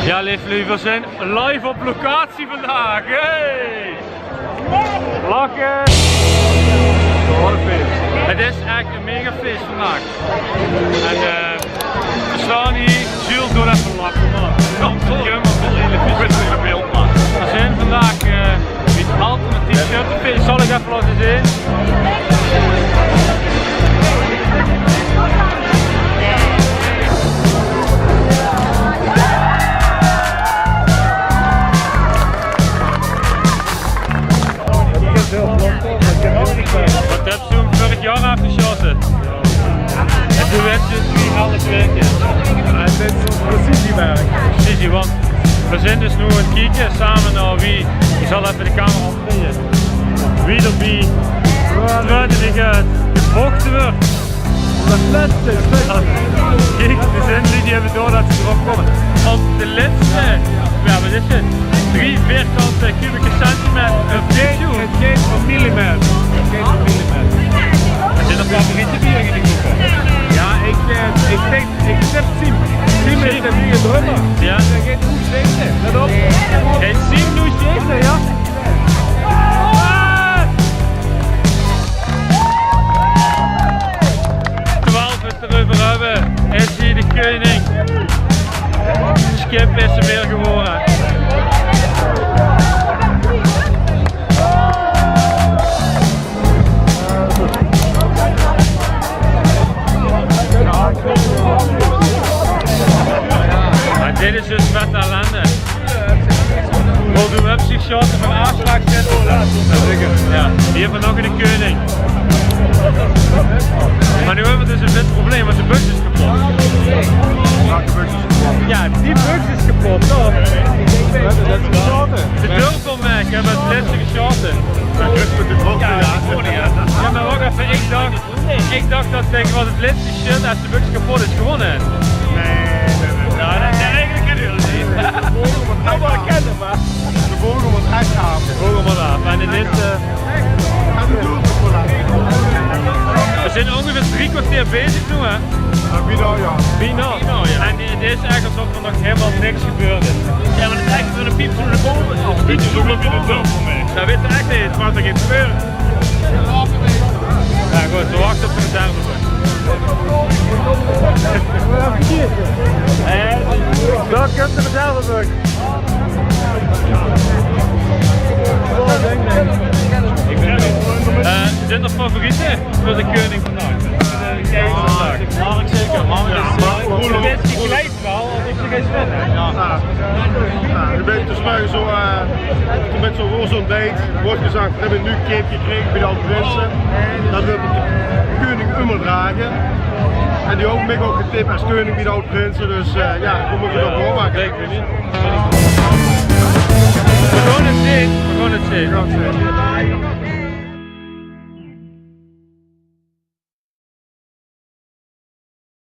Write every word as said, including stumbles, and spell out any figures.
Jao, leef luuj, veer zeen live op locatie vandaag. Hey! Lache! Wat ein fees. Het is ech ein mega fees vandaag. En, eh, veer staon hie, Jules, doot effe lache, man. Jao, sorry. Jao, man, sorry, in de fiets. Veer zeen vandaag, eh, mit alternatief shirtfees. Zal ich effe laote zeen? Wat höbs doe 'm vörig jaor aafgesjaote? En doe wèts dus wie alles wèrk. Jao, 't is precies die wèrk. Precies, want veer zeen dus noe aan 't kieke same nao wie, ich zal effe de camera opdrieje, wie d'r bie twintig gevóchte wuuert. Dat lètste stökske. Kiek, d'r zeen luuj die höbbe door dat ze d'rop kómme. Op de lètste, jao, wat is 't? Drie vierkante kubieke centimeter. 't Geit, 't geit óm millimeter. 't Geit óm millimeter. Zeen d'r favoriete bie uch in de gróp? Jao, ich, eh, ich dink, ich zèt Siem. Siem is de nuje drummer. Jao. Dae geit good zinge. Let op. Geit Siem noe zinge, jao? Terwiel veer 't d'reuver höbbe, is hie de keuning. Sjip is 'r weer gewore. Mer dit is dus vette ellende. Wel, doe höbs dich sjotte van aafslaag zètte. Jao, zeker. Jao, hie höbbe v'r nog eine keuning. Mer noe höbbe v'r dus ein vet probleem, want de buks is kepot. Welke buks is kepot? Jao, die buks is kepot, toch? Veer höbbe 't lètste gesjaote. De Durpelmerk höbbe 't lètste gesjaote. Jao, jao. Jao, mer wach effe, ich dach, ich dach dat, dink ich, waas 't lètste shirt es de buks kepot is gewónne. Nae, nae, nae. Jao, dat is eigelik 'n idee. Noe, mer ich kin 'm, mer de volgende mót ech aaf. De volgende mót aaf. En in dit, eh, veer zeen óngeveer drie kerteer bezig noe, hè? Jao, bienao, jao. Bienao. Bienao, jao. En 't is ech esof d'r nog hielemaol niks gebeurd is. Jao, mer 't is ech zoe'n piep zoe'n bove. Of piep zoe'n bove. Jao, wèt ich ech neet, mer d'r geit gebeure. Jao, good, veer wachte op de derde. Dao kump de vertelder. Eh, zeen d'r favoriete veur de keuning vandaag? Mark zeker, Mark is, eh, 't is gekleid waal, alsof ze geis winne. Jao. Jao. Jao, ich bön dus mer zoe, eh, mit zoe'n roze óntbiet. Wuuert gezag, veer höbbe ein nuuj cape gekrege bie de Aod Prinse. Dat wuuert de keuning ummer drage. En die haet mich ouch getip es keuning bie de Aod Prinse. Dus, eh, jao, veer mótte dat doormake. Zeker. Veer gaon 't zeen. Veer gaon 't zeen. Veer gaon 't zeen.